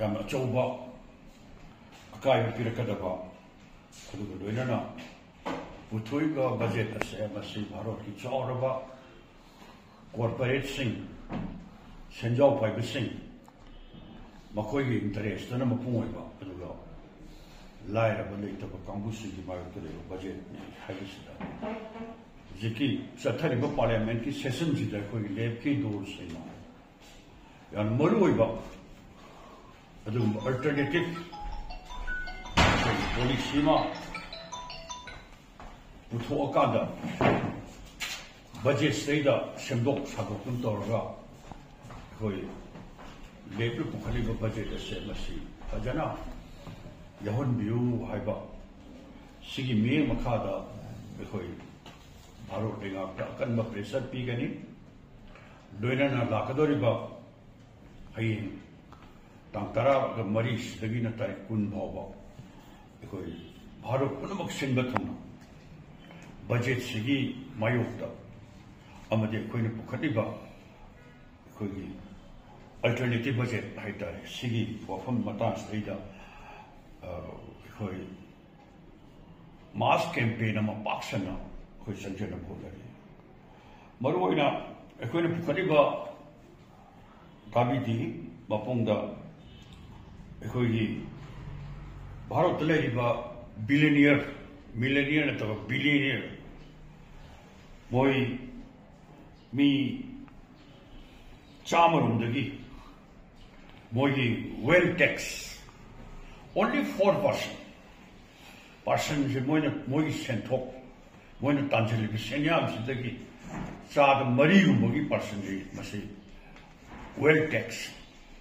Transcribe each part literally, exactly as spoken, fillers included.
ꯌꯥꯝꯅ ꯑꯆꯧꯕ ꯑꯀꯥꯏꯕ ꯄꯤꯔꯛꯀꯗꯕ, ꯑꯗꯨꯒ ꯂꯣꯏꯅꯅ ꯄꯨꯊꯣꯛꯏꯕ ꯕꯖꯦꯠ ꯑꯁꯦ ꯃꯁꯤ ꯚꯥꯔꯠꯀꯤ ꯆꯥꯎꯔꯕ ꯀꯣꯔꯄꯣꯔꯦꯠꯁꯤꯡ, ꯁꯦꯟꯖꯥꯎ ꯄꯥꯏꯕꯁꯤꯡ, ꯃꯈꯣꯏꯒꯤ ꯏꯟꯇꯔꯦꯁꯇꯅ ꯃꯄꯨꯡ ꯑꯣꯏꯕ, ꯑꯗꯨꯒ ꯂꯥꯏꯔꯕ ꯂꯩꯇꯕ ꯀꯥꯡꯕꯨꯁꯤꯡꯒꯤ ꯃꯥꯌꯣꯛꯇ ꯂꯩꯕ ꯕꯖꯦꯠꯅꯤ ꯍꯥꯏꯕꯁꯤꯗ ꯍꯧꯖꯤꯛꯀꯤ ꯆꯠꯊꯔꯤꯕ ꯄꯥꯔꯂꯤꯌꯥꯃꯦꯟꯠꯀꯤ ꯁꯦꯁꯟꯁꯤꯗ ꯑꯩꯈꯣꯏꯒꯤ ꯂꯦꯐꯀꯤ ꯗꯣꯔꯁꯤꯡꯅ ꯌꯥꯝꯅ ꯃꯔꯨꯑꯣꯏꯕ ꯑꯗꯨꯒꯨꯝꯕ ꯑꯜꯇꯔꯅꯦꯇꯤꯚ ꯄꯣꯂꯤꯁꯤ ꯑꯃ ꯄꯨꯊꯣꯛꯑꯀꯥꯟꯗ ꯕꯖꯦꯠꯁꯤꯗꯩꯗ ꯁꯦꯝꯗꯣꯛ ꯁꯥꯗꯣꯛꯇꯨꯅ ꯇꯧꯔꯒ ꯑꯩꯈꯣꯏ ꯂꯦꯞꯅ ꯄꯨꯈꯠꯂꯤꯕ ꯕꯖꯦꯠ ꯑꯁꯦ ꯃꯁꯤ ꯐꯖꯅ ꯌꯥꯎꯍꯟꯕꯤꯌꯨ ꯍꯥꯏꯕ ꯁꯤꯒꯤ ꯃꯤꯠꯌꯦꯡ ꯃꯈꯥꯗ ꯑꯩꯈꯣꯏ ꯚꯥꯔꯠ ꯂꯩꯉꯥꯛꯇ ꯑꯀꯟꯕ ꯄ꯭ꯔꯦꯁꯔ ꯄꯤꯒꯅꯤ꯫ ꯂꯣꯏꯅꯅ ꯂꯥꯛꯀꯗꯧꯔꯤꯕ ꯍꯌꯦꯡ ꯇꯥꯡ ꯇꯔꯥꯒ ꯃꯔꯤꯁꯤꯗꯒꯤꯅ ꯇꯥꯔꯤꯛ ꯀꯨꯟ ꯐꯥꯎꯕ ꯑꯩꯈꯣꯏ ꯚꯥꯔꯠ ꯄꯨꯝꯅꯃꯛ ꯁꯤꯟꯕ ꯊꯨꯡꯅ ꯕꯖꯦꯠꯁꯤꯒꯤ ꯃꯥꯌꯣꯛꯇ ꯑꯃꯗꯤ ꯑꯩꯈꯣꯏꯅ ꯄꯨꯈꯠꯂꯤꯕ ꯑꯩꯈꯣꯏꯒꯤ ꯑꯜꯇꯔꯅꯦꯇꯤꯚ ꯕꯖꯦꯠ ꯍꯥꯏꯇꯥꯔꯦ, ꯁꯤꯒꯤ ꯋꯥꯐꯝ ꯃꯇꯥꯡꯁꯤꯗꯩꯗ, ꯑ, ꯑꯩꯈꯣꯏ ꯃꯥꯁ ꯀꯦꯝꯄꯦꯟ ꯑꯃ ꯄꯥꯛ ꯁꯟꯅ ꯑꯩꯈꯣꯏ ꯆꯪꯖꯅꯕ ꯍꯣꯠꯅꯔꯤ꯫ ꯃꯔꯨꯑꯣꯏꯅ ꯑꯩꯈꯣꯏꯅ ꯄꯨꯈꯠꯂꯤꯕ ꯗꯥꯕꯤꯗꯤ ꯃꯄꯨꯡꯗ ꯑꯩꯈꯣꯏꯒꯤ ꯚꯥꯔꯠꯇ ꯂꯩꯔꯤꯕ ꯕꯤꯂꯤꯅꯤꯌꯔ, ꯃꯤꯂꯤꯅꯤꯌꯔ ꯅꯠꯇꯕ ꯕꯤꯂꯤꯅꯤꯌꯔ, ꯃꯣꯏ ꯃꯤ ꯆꯥꯝꯃꯔꯣꯝꯗꯒꯤ ꯃꯣꯏꯒꯤ wealth tax only four percent, ꯄꯥꯔꯁꯟꯁꯦ ꯃꯣꯏꯅ, ꯃꯣꯏꯒꯤ ꯁꯦꯟꯊꯣꯛ, ꯃꯣꯏꯅ ꯇꯥꯟꯁꯤꯜꯂꯤꯕ ꯁꯦꯟꯌꯥꯝꯁꯤꯗꯒꯤ ꯆꯥꯗ ꯃꯔꯤꯒꯨꯝꯕꯒꯤ ꯄꯥꯔꯁꯟꯁꯦ ꯃꯁꯤ wealth tax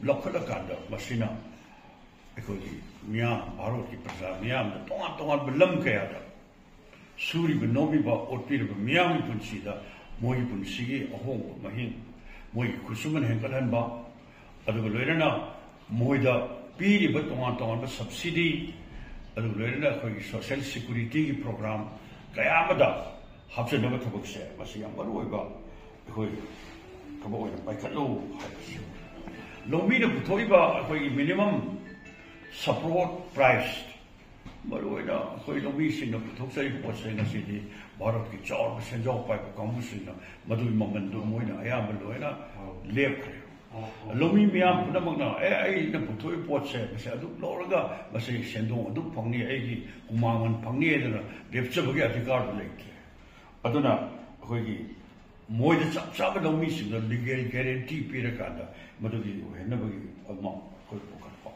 ꯂꯧꯈꯠꯂꯀꯥꯟꯗ ꯃꯁꯤꯅ ꯑꯩꯈꯣꯏꯒꯤ ꯃꯤꯌꯥꯝ, ꯚꯥꯔꯠꯀꯤ ꯄ꯭ꯔꯖꯥ ꯃꯤꯌꯥꯝꯗ ꯇꯣꯉꯥꯟ ꯇꯣꯉꯥꯟꯕ ꯂꯝ ꯀꯌꯥꯗ ꯁꯨꯔꯤꯕ ꯅꯣꯝꯃꯤꯕ ꯑꯣꯠꯄꯤꯔꯤꯕ ꯃꯤꯌꯥꯝꯒꯤ ꯄꯨꯟꯁꯤꯗ ꯃꯣꯏꯒꯤ ꯄꯨꯟꯁꯤꯒꯤ ꯑꯍꯣꯡꯕ ꯃꯍꯤꯡ, ꯃꯣꯏꯒꯤ ꯈꯨꯠꯁꯨꯃꯟ ꯍꯦꯟꯒꯠꯍꯟꯕ, ꯑꯗꯨꯒ ꯂꯣꯏꯅꯅ ꯃꯣꯏꯗ ꯄꯤꯔꯤꯕ ꯇꯣꯉꯥꯟ ꯇꯣꯉꯥꯟꯕ ꯁꯕꯁꯤꯗꯤ, ꯑꯗꯨꯒ ꯂꯣꯏꯅꯅ ꯑꯩꯈꯣꯏꯒꯤ ꯁꯣꯁꯤꯌꯦꯜ ꯁꯦꯀ꯭ꯌꯨꯔꯤꯇꯤꯒꯤ ꯄ꯭ꯔꯣꯒ꯭ꯔꯥꯝ ꯀꯌꯥ ꯑꯃꯗ ꯍꯥꯞꯆꯤꯟꯅꯕ ꯊꯕꯛꯁꯦ ꯃꯁꯤ ꯌꯥꯝ ꯃꯔꯨ ꯑꯣꯏꯕ ꯑꯩꯈꯣꯏ ꯊꯕꯛ ꯑꯣꯏꯅ ꯄꯥꯏꯈꯠꯂꯨ ꯍꯥꯏꯕꯁꯤ꯫ ꯂꯧꯃꯤꯅ ꯄꯨꯊꯣꯛꯏꯕ ꯑꯩꯈꯣꯏꯒꯤ minimum support price, ꯃꯔꯨꯑꯣꯏꯅ ꯑꯩꯈꯣꯏ ꯂꯧꯃꯤꯁꯤꯡꯅ ꯄꯨꯊꯣꯛꯆꯔꯤꯕ ꯄꯣꯠꯁꯦ ꯉꯁꯤꯗꯤ ꯚꯥꯔꯠꯀꯤ ꯆꯥꯎꯔꯕ ꯁꯦꯟꯖꯥꯎ ꯄꯥꯏꯕ ꯀꯥꯡꯕꯨꯁꯤꯡꯅ ꯃꯗꯨꯒꯤ ꯃꯃꯟꯗꯨ ꯃꯣꯏꯅ ꯑꯌꯥꯝꯕ ꯂꯣꯏꯅ ꯂꯦꯞꯈ꯭ꯔꯦ꯫ ꯂꯧꯃꯤ ꯃꯤꯌꯥꯝ ꯄꯨꯝꯅꯃꯛꯅ, "ꯑꯦ, ꯑꯩꯅ ꯄꯨꯊꯣꯛꯏ ꯄꯣꯠꯁꯦ ꯃꯁꯤ ꯑꯗꯨꯛ ꯂꯧꯔꯒ ꯃꯁꯤ ꯁꯦꯟꯗꯣꯡ ꯑꯗꯨꯛ ꯐꯪꯅꯤ, ꯑꯩꯒꯤ ꯍꯨꯃꯥꯡ ꯃꯃꯜ ꯐꯪꯅꯤ" ꯍꯥꯏꯗꯅ ꯂꯦꯞꯆꯕꯒꯤ ꯑꯙꯤꯀꯥꯔꯗꯨ ꯂꯩꯇ꯭ꯔꯦ꯫ ꯑꯗꯨꯅ ꯑꯩꯈꯣꯏꯒꯤ ꯃꯣꯏꯗ ꯆꯞ ꯆꯥꯕ ꯂꯧꯃꯤꯁꯤꯡꯗ legal guarantee ꯄꯤꯔꯀꯥꯟꯗ ꯃꯗꯨꯒꯤ ꯑꯣꯏꯍꯟꯅꯕꯒꯤ ꯑꯃ ꯑꯩꯈꯣꯏ ꯄꯨꯈꯠꯄ꯫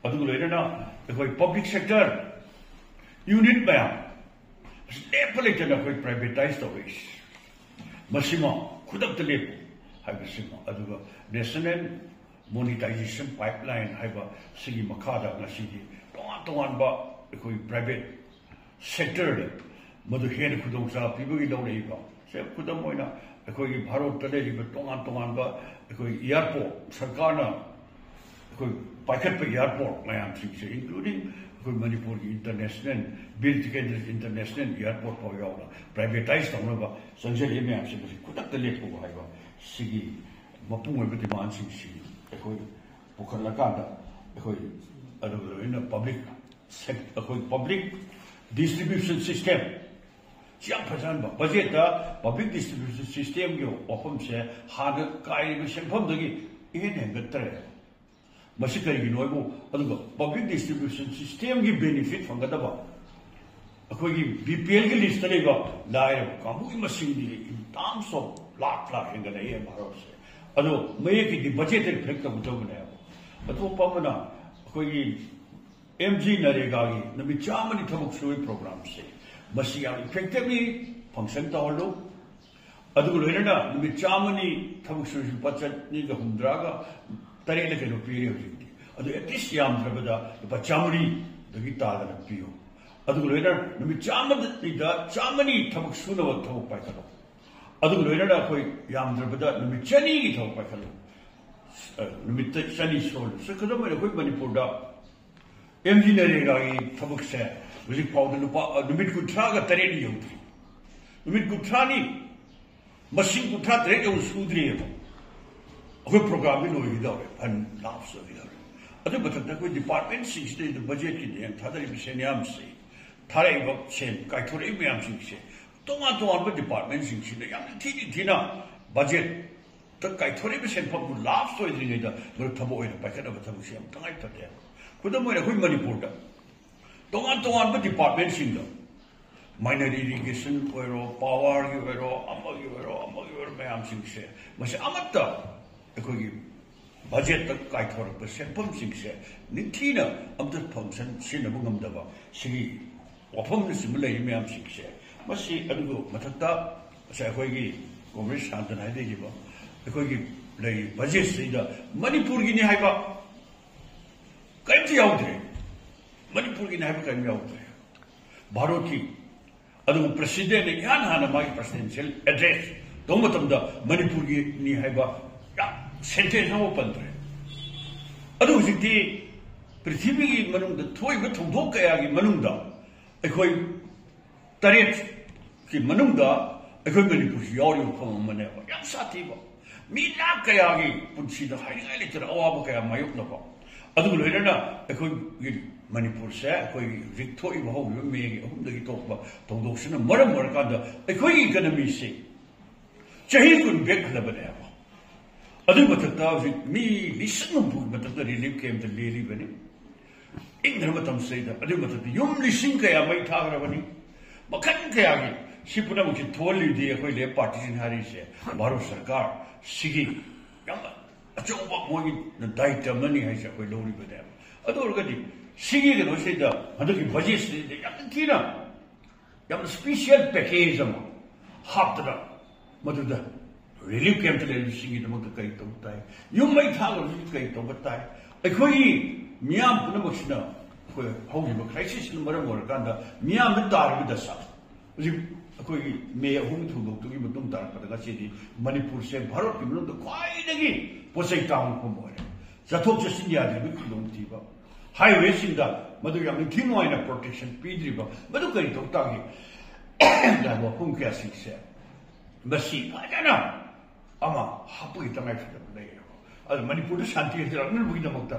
ꯑꯗꯨꯒ ꯂꯣꯏꯅꯅ ꯑꯩꯈꯣꯏ public sector unit ꯃꯌꯥꯝ ꯑꯁꯤ ꯂꯦꯞꯄ ꯂꯩꯇꯅ ꯑꯩꯈꯣꯏ privatise ꯇꯧꯔꯛꯏꯁꯤ, ꯃꯁꯤꯃ ꯈꯨꯗꯛꯇ ꯂꯦꯞꯄꯨ ꯍꯥꯏꯕꯁꯤꯃ꯫ ꯑꯗꯨꯒ National Monetization Pipeline ꯍꯥꯏꯕ ꯁꯤꯒꯤ ꯃꯈꯥꯗ ꯉꯁꯤꯗꯤ ꯇꯣꯉꯥꯟ ꯇꯣꯉꯥꯟꯕ ꯑꯩꯈꯣꯏ private sectorꯗ ꯃꯗꯨ ꯍꯦꯟꯅ ꯈꯨꯗꯣꯡꯆꯥꯕ ꯄꯤꯕꯒꯤ ꯂꯧꯔꯛꯏꯕ꯫ ꯁꯦ, ꯈꯨꯗꯝ ꯑꯣꯏꯅ ꯑꯩꯈꯣꯏꯒꯤ ꯚꯥꯔꯠꯇ ꯂꯩꯔꯤꯕ ꯇꯣꯉꯥꯟ ꯇꯣꯉꯥꯟꯕ ꯑꯩꯈꯣꯏ airport, ꯁꯔꯀꯥꯔꯅ ꯑꯩꯈꯣꯏ ꯄꯥꯏꯈꯠꯄ airport ꯃꯌꯥꯝꯁꯤꯡꯁꯦ, including ꯑꯩꯈꯣꯏ ꯃꯅꯤꯄꯨꯔꯒꯤ international, ꯕꯤꯔ ꯇꯤꯀꯦꯟꯗ꯭ꯔ international airport ꯐꯥꯎ ꯌꯥꯎꯅ privatise ꯇꯧꯅꯕ ꯆꯪꯁꯤꯜꯂꯛꯏ ꯃꯌꯥꯝꯁꯦ ꯃꯁꯤ ꯈꯨꯗꯛꯇ ꯂꯦꯞꯄꯨ ꯍꯥꯏꯕ ꯁꯤꯒꯤ ꯃꯄꯨꯡ ꯑꯣꯏꯕ demandꯁꯤꯡꯁꯤ ꯑꯩꯈꯣꯏ ꯄꯨꯈꯠꯂꯀꯥꯟꯗ ꯑꯩꯈꯣꯏ ꯑꯗꯨꯒ ꯂꯣꯏꯅꯅ public sec-, ꯑꯩꯈꯣꯏ public distribution system ꯁꯤ ꯌꯥꯝ ꯐꯖꯍꯟꯕ꯫ Budgetꯇ public distribution systemꯒꯤ ꯋꯥꯐꯝꯁꯦ ꯍꯥꯟꯅ ꯀꯥꯏꯔꯤꯕ ꯁꯦꯟꯐꯝꯗꯒꯤ ꯏꯍꯦꯟ ꯍꯦꯟꯒꯠꯇ꯭ꯔꯦ꯫ ꯃꯁꯤ ꯀꯔꯤꯒꯤꯅꯣ ꯍꯥꯏꯕꯨ, ꯑꯗꯨꯒ public distribution systemꯒꯤ benefit ꯐꯪꯒꯗꯕ ꯑꯩꯈꯣꯏꯒꯤ BPLꯒꯤ listꯇ ꯂꯩꯕ ꯂꯥꯏꯔꯕ ꯀꯥꯡꯕꯨꯒꯤ ꯃꯁꯤꯡꯗꯤ in terms of lakh lakh ꯍꯦꯟꯒꯠꯂꯛꯑꯦ ꯚꯥꯔꯠꯁꯦ꯫ ꯑꯗꯣ ꯃꯌꯦꯛꯀꯤꯗꯤ budgetꯇ reflect ꯇꯧꯒꯗꯕꯅꯦꯕ꯫ ꯑꯇꯣꯞꯄ ꯑꯃꯅ ꯑꯩꯈꯣꯏꯒꯤ MGNREGAꯒꯤ ꯅꯨꯃꯤꯠ ꯆꯥꯝꯃꯅꯤ ꯊꯕꯛ ꯁꯨꯕꯒꯤ programꯁꯦ, ꯃꯁꯤ ꯌꯥꯝ effectively function ꯇꯧꯍꯜꯂꯨ꯫ ꯑꯗꯨꯒ ꯂꯣꯏꯅꯅ ꯅꯨꯃꯤꯠ ꯆꯥꯝꯃꯅꯤ ꯊꯕꯛ ꯁꯨꯔꯁꯨ ꯂꯨꯄꯥ ꯆꯅꯤꯒ ꯍꯨꯝꯗ꯭ꯔꯥꯒ ꯇꯔꯦꯠꯂ ꯀꯩꯅꯣ ꯄꯤꯔꯦ ꯍꯧꯖꯤꯛꯇꯤ꯫ ꯑꯗꯨ at least ꯌꯥꯝꯗ꯭ꯔꯕꯗ ꯂꯨꯄꯥ ꯆꯥꯝꯃꯔꯤꯗꯒꯤ ꯇꯥꯗꯅ ꯄꯤꯌꯨ꯫ ꯑꯗꯨꯒ ꯂꯣꯏꯅꯅ ꯅꯨꯃꯤꯠ ꯆꯥꯝꯃꯗ ꯆꯥꯝꯃꯅꯤ ꯊꯕꯛ ꯁꯨꯅꯕ ꯊꯕꯛ ꯄꯥꯏꯈꯠꯂꯣ꯫ ꯑꯗꯨꯒ ꯂꯣꯏꯅꯅ ꯑꯩꯈꯣꯏ ꯌꯥꯝꯗ꯭ꯔꯕꯗ ꯅꯨꯃꯤꯠ ꯆꯅꯤꯒꯤ ꯊꯕꯛ ꯄꯥꯏꯈꯠꯂꯣ꯫ ꯑ, ꯅꯨꯃꯤꯠꯇ ꯆꯅꯤ ꯁꯨꯍꯜꯂꯨ꯫ ꯁꯤ ꯈꯨꯗꯝ ꯑꯣꯏꯅ ꯑꯩꯈꯣꯏ ꯃꯅꯤꯄꯨꯔꯗ MGNREGAꯒꯤ ꯊꯕꯛꯁꯦ ꯍꯧꯖꯤꯛ ꯐꯥꯎꯗ ꯂꯨꯄꯥ, ꯑ, ꯅꯨꯃꯤꯠ ꯀꯨꯟꯊ꯭ꯔꯥꯒ ꯇꯔꯦꯠꯅꯤ ꯌꯧꯗ꯭ꯔꯤ꯫ ꯅꯨꯃꯤꯠ ꯀꯨꯟꯊ꯭ꯔꯥꯅꯤ, ꯃꯁꯤꯡ ꯀꯨꯟꯊ꯭ꯔꯥ ꯇꯔꯦꯠ ꯌꯧꯅ ꯁꯨꯗ꯭ꯔꯤꯑꯕ꯫ ꯑꯩꯈꯣꯏ ꯄ꯭ꯔꯣꯒ꯭ꯔꯥꯝꯗꯤ ꯂꯣꯏꯒꯗꯧꯔꯦ, ꯐꯟ ꯂꯥꯞꯁ ꯑꯣꯏꯒꯗꯧꯔꯦ꯫ ꯑꯗꯨ ꯃꯊꯛꯇ ꯑꯩꯈꯣꯏ ꯗꯤꯄꯥꯔꯠꯃꯦꯟꯁꯤꯡꯁꯤꯗ ꯕꯖꯦꯠꯀꯤꯅꯦꯅ ꯊꯥꯗꯔꯤꯕ ꯁꯦꯟꯌꯥꯝꯁꯦ, ꯊꯥꯔꯛꯏꯕ ꯁꯦꯟ ꯀꯥꯏꯊꯣꯔꯛꯏꯕ ꯃꯌꯥꯝꯁꯤꯡꯁꯦ ꯇꯣꯉꯥꯟ ꯇꯣꯉꯥꯟꯕ ꯗꯤꯄꯥꯔꯠꯃꯦꯟꯁꯤꯡꯁꯤꯅ ꯌꯥꯝ ꯊꯤ ꯊꯤꯅ ꯕꯖꯦꯠꯇ ꯀꯥꯏꯊꯣꯔꯛꯏꯕ ꯁꯦꯟꯐꯝꯗꯨ ꯂꯥꯞꯁ ꯑꯣꯏꯗ꯭ꯔꯤꯉꯩꯗ ꯃꯗꯨ ꯊꯕꯛ ꯑꯣꯏꯅ ꯄꯥꯏꯈꯠꯅꯕ ꯊꯕꯛꯁꯤ ꯌꯥꯝ ꯇꯉꯥꯏ ꯐꯗꯦ꯫ ꯈꯨꯗꯝ ꯑꯣꯏꯅ ꯑꯩꯈꯣꯏ ꯃꯅꯤꯄꯨꯔꯗ ꯇꯣꯉꯥꯟ ꯇꯣꯉꯥꯟꯕ ꯗꯤꯄꯥꯔꯠꯃꯦꯟꯁꯤꯡꯗ ꯃꯥꯏꯅꯔ ꯏꯔꯤꯒꯦꯁꯟ ꯑꯣꯏꯔꯣ, ꯄꯥꯋꯔꯒꯤ ꯑꯣꯏꯔꯣ, ꯑꯃꯒꯤ ꯑꯣꯏꯔꯣ, ꯑꯃꯒꯤ ꯑꯣꯏꯔꯣ, ꯃꯌꯥꯝꯁꯤꯡꯁꯦ ꯃꯁꯤ ꯑꯃꯠꯇ ꯑꯩꯈꯣꯏꯒꯤ ꯕꯖꯦꯠꯇ ꯀꯥꯏꯊꯣꯔꯛꯄ ꯁꯦꯟꯐꯝꯁꯤꯡꯁꯦ ꯅꯤꯡꯊꯤꯅ ꯑꯝꯇ ꯐꯪꯁꯟ ꯁꯤꯖꯤꯟꯅꯕ ꯉꯝꯗꯕ ꯁꯤꯒꯤ ꯋꯥꯐꯝꯅꯆꯤꯡꯕ ꯂꯩꯔꯤ ꯃꯌꯥꯝꯁꯤꯡꯁꯦ, ꯃꯁꯤ ꯑꯗꯨꯒ ꯃꯊꯛꯇ ꯉꯁꯥꯏ ꯑꯩꯈꯣꯏꯒꯤ ꯀꯣꯃ꯭ꯔꯦꯗ ꯁꯥꯟꯇꯅ ꯍꯥꯏꯕꯤꯈꯤꯕ ꯑꯩꯈꯣꯏꯒꯤ ꯂꯩꯔꯤꯕ ꯕꯖꯦꯠꯁꯤꯗ ꯃꯅꯤꯄꯨꯔꯒꯤꯅꯤ ꯍꯥꯏꯕ ꯀꯔꯤꯝꯇ ꯌꯥꯎꯗ꯭ꯔꯦ꯫ ꯃꯅꯤꯄꯨꯔꯒꯤꯅꯤ ꯍꯥꯏꯕ ꯀꯔꯤꯝ ꯌꯥꯎꯗ꯭ꯔꯦ꯫ ꯚꯥꯔꯠꯀꯤ ꯑꯗꯨꯕꯨ ꯄ꯭ꯔꯁꯤꯗꯦꯟꯅ ꯏꯍꯥꯟ ꯍꯥꯟꯅ ꯃꯥꯒꯤ ꯄ꯭ꯔꯁꯤꯗꯦꯟꯁꯤꯌꯦꯜ ꯑꯦꯗ꯭ꯔꯦꯁ ꯇꯧꯕ ꯃꯇꯝꯗ ꯃꯅꯤꯄꯨꯔꯒꯤꯅꯤ ꯍꯥꯏꯕ ꯌꯥꯝ ꯁꯦꯟꯇꯦꯟꯁ ꯑꯃ ꯄꯟꯗ꯭ꯔꯦ꯫ ꯑꯗꯨ ꯍꯧꯖꯤꯛꯇꯤ ꯄ꯭ꯔꯤꯊꯤꯕꯤꯒꯤ ꯃꯅꯨꯡꯗ ꯊꯣꯛꯏꯕ ꯊꯧꯗꯣꯛ ꯀꯌꯥꯒꯤ ꯃꯅꯨꯡꯗ ꯑꯩꯈꯣꯏ ꯇꯔꯦꯠꯀꯤ ꯃꯅꯨꯡꯗ ꯑꯩꯈꯣꯏ ꯃꯅꯤꯄꯨꯔꯁꯤ ꯌꯥꯎꯔꯤꯕ ꯃꯐꯝ ꯑꯃꯅꯦꯕ꯫ ꯌꯥꯝ ꯁꯥꯊꯤꯕ, ꯃꯤ ꯂꯥꯈ ꯀꯌꯥꯒꯤ ꯄꯨꯟꯁꯤꯗ ꯍꯥꯏꯅꯤꯡꯉꯥꯏ ꯂꯩꯇꯅ ꯑꯋꯥꯕ ꯀꯌꯥ ꯃꯥꯌꯣꯛꯅꯕ, ꯑꯗꯨꯒ ꯂꯣꯏꯅꯅ ꯑꯩꯈꯣꯏꯒꯤ ꯃꯅꯤꯄꯨꯔꯁꯦ ꯑꯩꯈꯣꯏꯒꯤ ꯍꯧꯖꯤꯛ ꯊꯣꯛꯏꯕ ꯍꯧꯈꯤꯕ ꯃꯦꯒꯤ ꯑꯍꯨꯝꯗꯒꯤ ꯊꯣꯛꯄ ꯊꯧꯗꯣꯛꯁꯤꯅ ꯃꯔꯝ ꯑꯣꯏꯔꯀꯥꯟꯗ ꯑꯩꯈꯣꯏꯒꯤ ꯏꯀꯅꯃꯤꯁꯦ ꯆꯍꯤ ꯀꯨꯟ ꯕꯦꯛ ꯍꯜꯂꯕꯅꯦꯕ꯫ ꯑꯗꯨꯒꯤ ꯃꯊꯛꯇ ꯍꯧꯖꯤꯛ ꯃꯤ ꯂꯤꯁꯤꯡ ꯍꯨꯝꯐꯨꯒꯤ ꯃꯊꯛꯇ ꯔꯤꯂꯤꯐ ꯀꯦꯝꯞꯇ ꯂꯦꯜꯂꯤꯕꯅꯤ ꯏꯪꯊꯔ ꯃꯇꯝꯁꯤꯗꯩꯗ꯫ ꯑꯗꯨꯒꯤ ꯃꯊꯛꯇ ꯌꯨꯝ ꯂꯤꯁꯤꯡ ꯀꯌꯥ ꯃꯩ ꯊꯥꯈ꯭ꯔꯕꯅꯤ, ꯃꯈꯜ ꯀꯌꯥꯒꯤ꯫ ꯁꯤ ꯄꯨꯝꯅꯃꯛꯁꯤ ꯊꯣꯛꯍꯜꯂꯤꯗꯤ ꯑꯩꯈꯣꯏ ꯂꯦꯞ ꯄꯥꯔꯇꯤꯁꯤꯡ ꯍꯥꯏꯔꯤꯁꯦ ꯚꯥꯔꯠ ꯁꯔꯀꯥꯔ ꯁꯤꯒꯤ ꯌꯥꯝꯅ ꯑꯆꯧꯕ ꯃꯣꯏꯒꯤ ꯗꯥꯌꯤꯠꯇ ꯑꯃꯅꯤ ꯍꯥꯏꯁꯦ ꯑꯩꯈꯣꯏ ꯂꯧꯔꯤꯕꯅꯦꯕ꯫ ꯑꯗꯨ ꯑꯣꯏꯔꯒꯗꯤ ꯁꯤꯒꯤ ꯀꯩꯅꯣꯁꯤꯗ ꯍꯟꯗꯛꯀꯤ ꯕꯖꯦꯠꯁꯤꯗ ꯌꯥꯝ ꯊꯤꯅ ꯌꯥꯝꯅ ꯁ꯭ꯄꯤꯁꯤꯌꯦꯜ ꯄꯦꯀꯦꯖ ꯑꯃ ꯍꯥꯞꯇꯅ ꯃꯗꯨꯗ ꯔꯤꯂꯤꯐ ꯀꯦꯝꯞꯇ ꯂꯩꯔꯤꯕꯁꯤꯡꯒꯤꯗꯃꯛꯇ ꯀꯔꯤ ꯇꯧꯕ ꯇꯥꯏ, ꯌꯨꯝ ꯃꯩ ꯊꯥꯈ꯭ꯔꯕꯁꯤꯡꯒꯤ ꯀꯔꯤ ꯇꯧꯕ ꯇꯥꯏ, ꯑꯩꯈꯣꯏꯒꯤ ꯃꯤꯌꯥꯝ ꯄꯨꯝꯅꯃꯛꯁꯤꯅ ꯑꯩꯈꯣꯏ ꯍꯧꯈꯤꯕ ꯀ꯭ꯔꯥꯏꯁꯤꯁꯅ ꯃꯔꯝ ꯑꯣꯏꯔꯀꯥꯟꯗ ꯃꯤꯌꯥꯝꯗ ꯇꯥꯔꯤꯕ ꯗꯁꯥ, ꯍꯧꯖꯤꯛ ꯑꯩꯈꯣꯏꯒꯤ ꯃꯦ ꯑꯍꯨꯝ ꯊꯧꯗꯣꯛꯇꯨꯒꯤ ꯃꯇꯨꯡ ꯇꯥꯔꯛꯄꯗ ꯉꯁꯤꯗꯤ ꯃꯅꯤꯄꯨꯔꯁꯦ ꯚꯥꯔꯠꯀꯤ ꯃꯅꯨꯡꯗ ꯈ꯭ꯋꯥꯏꯗꯒꯤ ꯄꯣꯠ ꯆꯩ ꯇꯥꯡꯕ ꯃꯐꯝ ꯑꯣꯏꯔꯦ꯫ ꯆꯠꯊꯣꯛ ꯆꯠꯁꯤꯟ ꯌꯥꯗ꯭ꯔꯤꯕꯒꯤ ꯈꯨꯗꯣꯡꯊꯤꯕ, ꯍꯥꯏꯋꯦꯁꯤꯡꯗ ꯃꯗꯨ ꯌꯥꯝ ꯅꯤꯡꯊꯤ ꯅꯨꯡꯉꯥꯏꯅ ꯄ꯭ꯔꯣꯇꯦꯛꯁꯟ ꯄꯤꯗ꯭ꯔꯤꯕ, ꯃꯗꯨ ꯀꯔꯤ ꯇꯧ ꯇꯥꯒꯦ? ꯂꯥꯟ ꯋꯥꯐꯝ ꯀꯌꯥꯁꯤꯡꯁꯦ ꯃꯁꯤ ꯐꯖꯅ ꯑꯃ ꯍꯥꯞꯄꯒꯤ ꯇꯉꯥꯏ ꯐꯗꯕ ꯂꯩꯔꯦꯕ꯫ ꯑꯗꯨ ꯃꯅꯤꯄꯨꯔꯗ ꯁꯥꯟꯇꯤ ꯍꯟꯖꯤꯜꯂꯛꯅꯕꯒꯤꯗꯃꯛꯇ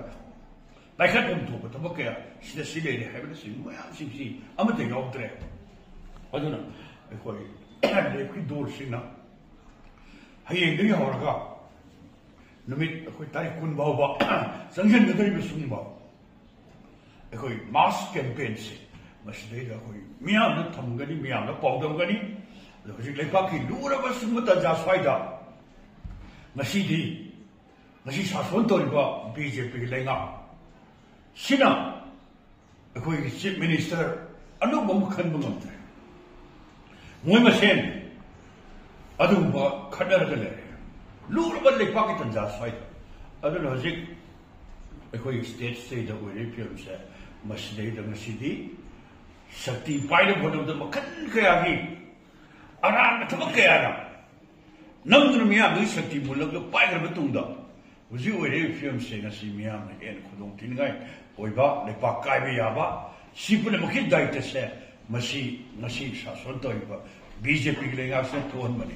ꯄꯥꯏꯈꯠꯐꯝ ꯊꯣꯛꯄ ꯊꯕꯛ ꯀꯌꯥ ꯁꯤꯗ ꯁꯤ ꯂꯩꯔꯦ ꯍꯥꯏꯕꯅꯆꯤꯡꯕ ꯃꯌꯥꯝꯁꯤꯡꯁꯤ ꯑꯃꯠꯇ ꯌꯥꯎꯗ꯭ꯔꯦ꯫ ꯑꯗꯨꯅ ꯑꯩꯈꯣꯏ ꯔꯦꯞꯀꯤ ꯗꯣꯔꯁꯤꯡꯅ ꯍꯌꯦꯡꯗꯒꯤ ꯍꯧꯔꯒ ꯅꯨꯃꯤꯠ ꯑꯩꯈꯣꯏ ꯇꯥꯔꯤꯛ ꯀꯨꯟ ꯐꯥꯎꯕ ꯆꯪꯁꯤꯟꯒꯗꯧꯔꯤꯕ ꯁꯤꯒꯨꯝꯕ ꯑꯩꯈꯣꯏ ꯃꯥꯁ ꯀꯦꯝꯄꯦꯟꯁꯦ ꯃꯁꯤꯗꯩꯗ ꯑꯩꯈꯣꯏ ꯃꯤꯌꯥꯝꯗ ꯊꯝꯒꯅꯤ, ꯃꯤꯌꯥꯝꯗ ꯄꯥꯎꯗꯝꯒꯅꯤ꯫ ꯑꯗꯣ ꯍꯧꯖꯤꯛ ꯂꯩꯕꯥꯛꯀꯤ ꯂꯨꯔꯕ ꯁꯤꯒꯨꯝꯕ ꯇꯥꯟꯖꯥ ꯁ꯭ꯋꯥꯏꯗ ꯉꯁꯤꯗꯤ, ꯉꯁꯤ ꯁꯥꯁꯣꯟ ꯇꯧꯔꯤꯕ ꯕꯤ ꯖꯦ ꯄꯤꯒꯤ ꯂꯩꯉꯥꯛ ꯁꯤꯅ ꯑꯩꯈꯣꯏꯒꯤ ꯆꯤꯐ ꯃꯤꯅꯤꯁꯇꯔ ꯑꯅꯧꯕ ꯑꯃ ꯈꯟꯕ ꯉꯝꯗ꯭ꯔꯦ꯫ ꯃꯣꯏ ꯃꯁꯦꯟ ꯑꯗꯨꯒꯨꯝꯕ ꯈꯠꯅꯔꯒ ꯂꯩꯔꯦ꯫ ꯂꯨꯔꯕ ꯂꯩꯄꯥꯛꯀꯤ ꯇꯟꯖꯥ ꯁ꯭ꯋꯥꯏꯗ꯫ ꯑꯗꯨꯅ ꯍꯧꯖꯤꯛ ꯑꯩꯈꯣꯏꯒꯤ ꯁ꯭ꯇꯦꯠꯁꯤꯗ ꯑꯣꯏꯔꯤꯕ ꯐꯤꯕꯝꯁꯦ ꯃꯁꯤꯗꯩꯗ ꯉꯁꯤꯗꯤ ꯁꯛꯇꯤ ꯄꯥꯏꯅꯕ ꯍꯣꯠꯅꯕꯗ ꯃꯈꯜ ꯀꯌꯥꯒꯤ ꯑꯔꯥꯟꯕ ꯊꯕꯛ ꯀꯌꯥꯅ ꯅꯝꯗꯨꯅ ꯃꯤꯌꯥꯝꯗꯨꯒꯤ ꯁꯛꯇꯤ ꯃꯨꯜꯂꯛꯇ ꯄꯥꯏꯈ꯭ꯔꯕ ꯇꯨꯡꯗ ꯍꯧꯖꯤꯛ ꯑꯣꯏꯔꯤꯕ ꯐꯤꯕꯝꯁꯦ ꯉꯁꯤ ꯃꯤꯌꯥꯝꯅ ꯍꯦꯟꯅ ꯈꯨꯗꯣꯡ ꯊꯤꯅꯤꯡꯉꯥꯏ ꯑꯣꯏꯕ, ꯂꯩꯄꯥꯛ ꯀꯥꯏꯕ ꯌꯥꯕ, ꯁꯤ ꯄꯨꯝꯅꯃꯛꯀꯤ ꯗꯥꯏꯇꯁꯦ ꯃꯁꯤ ꯉꯁꯤ ꯁꯥꯁꯣꯟ ꯇꯧꯔꯤꯕ ꯕꯤ ꯖꯦ ꯄꯤꯒꯤ ꯂꯩꯉꯥꯛꯁꯤꯅ ꯊꯣꯛꯍꯟꯕꯅꯤ꯫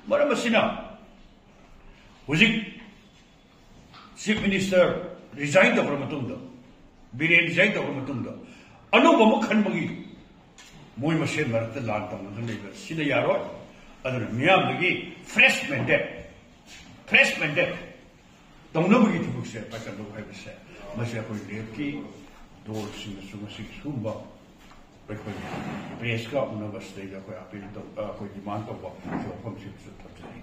ꯃꯔꯝ ꯑꯁꯤꯅ ꯍꯧꯖꯤꯛ ꯆꯤꯐ ꯃꯤꯅꯤꯁꯇꯔ ꯔꯤꯖꯥꯏꯟ ꯇꯧꯈ꯭ꯔ ꯃꯇꯨꯡꯗ, ꯕꯤꯔꯦꯟ ꯔꯤꯖꯥꯏꯟ ꯇꯧꯈ꯭ꯔ ꯃꯇꯨꯡꯗ ꯑꯅꯧꯕ ꯑꯃ ꯈꯟꯕꯒꯤ ꯃꯣꯏ ꯃꯁꯦꯟ ꯃꯔꯛꯇ ꯂꯥꯟ ꯇꯧꯅꯗꯨꯅ ꯂꯩꯕ ꯁꯤꯅ ꯌꯥꯔꯣꯏ꯫ ꯑꯗꯨꯅ ꯃꯤꯌꯥꯝꯗꯒꯤ ꯐ꯭ꯔꯦꯁ ꯃꯦꯟꯗꯦꯠ, ꯐ꯭ꯔꯦꯁ ꯃꯦꯟꯗꯦꯠ ꯇꯧꯅꯕꯒꯤ ꯊꯕꯛꯁꯦ ꯄꯥꯏꯈꯠꯂꯨ ꯍꯥꯏꯕꯁꯦ ꯃꯁꯤ ꯑꯩꯈꯣꯏ ꯔꯦꯞꯀꯤ ꯗꯣꯔꯁꯤꯡꯅꯁꯨ ꯉꯁꯤꯒꯤ ꯁꯤꯒꯨꯝꯕ ꯑꯩꯈꯣꯏ ꯄ꯭ꯔꯦꯁꯀ ꯎꯅꯕꯁꯤꯗꯩꯗ ꯑꯩꯈꯣꯏ ꯑꯄꯤꯜ ꯇꯧ, ꯑꯩꯈꯣꯏ ꯗꯤꯃꯥꯟ ꯇꯧꯕ ꯋꯥꯐꯝꯁꯤꯡꯁꯨ ꯊꯝꯖꯔꯤ꯫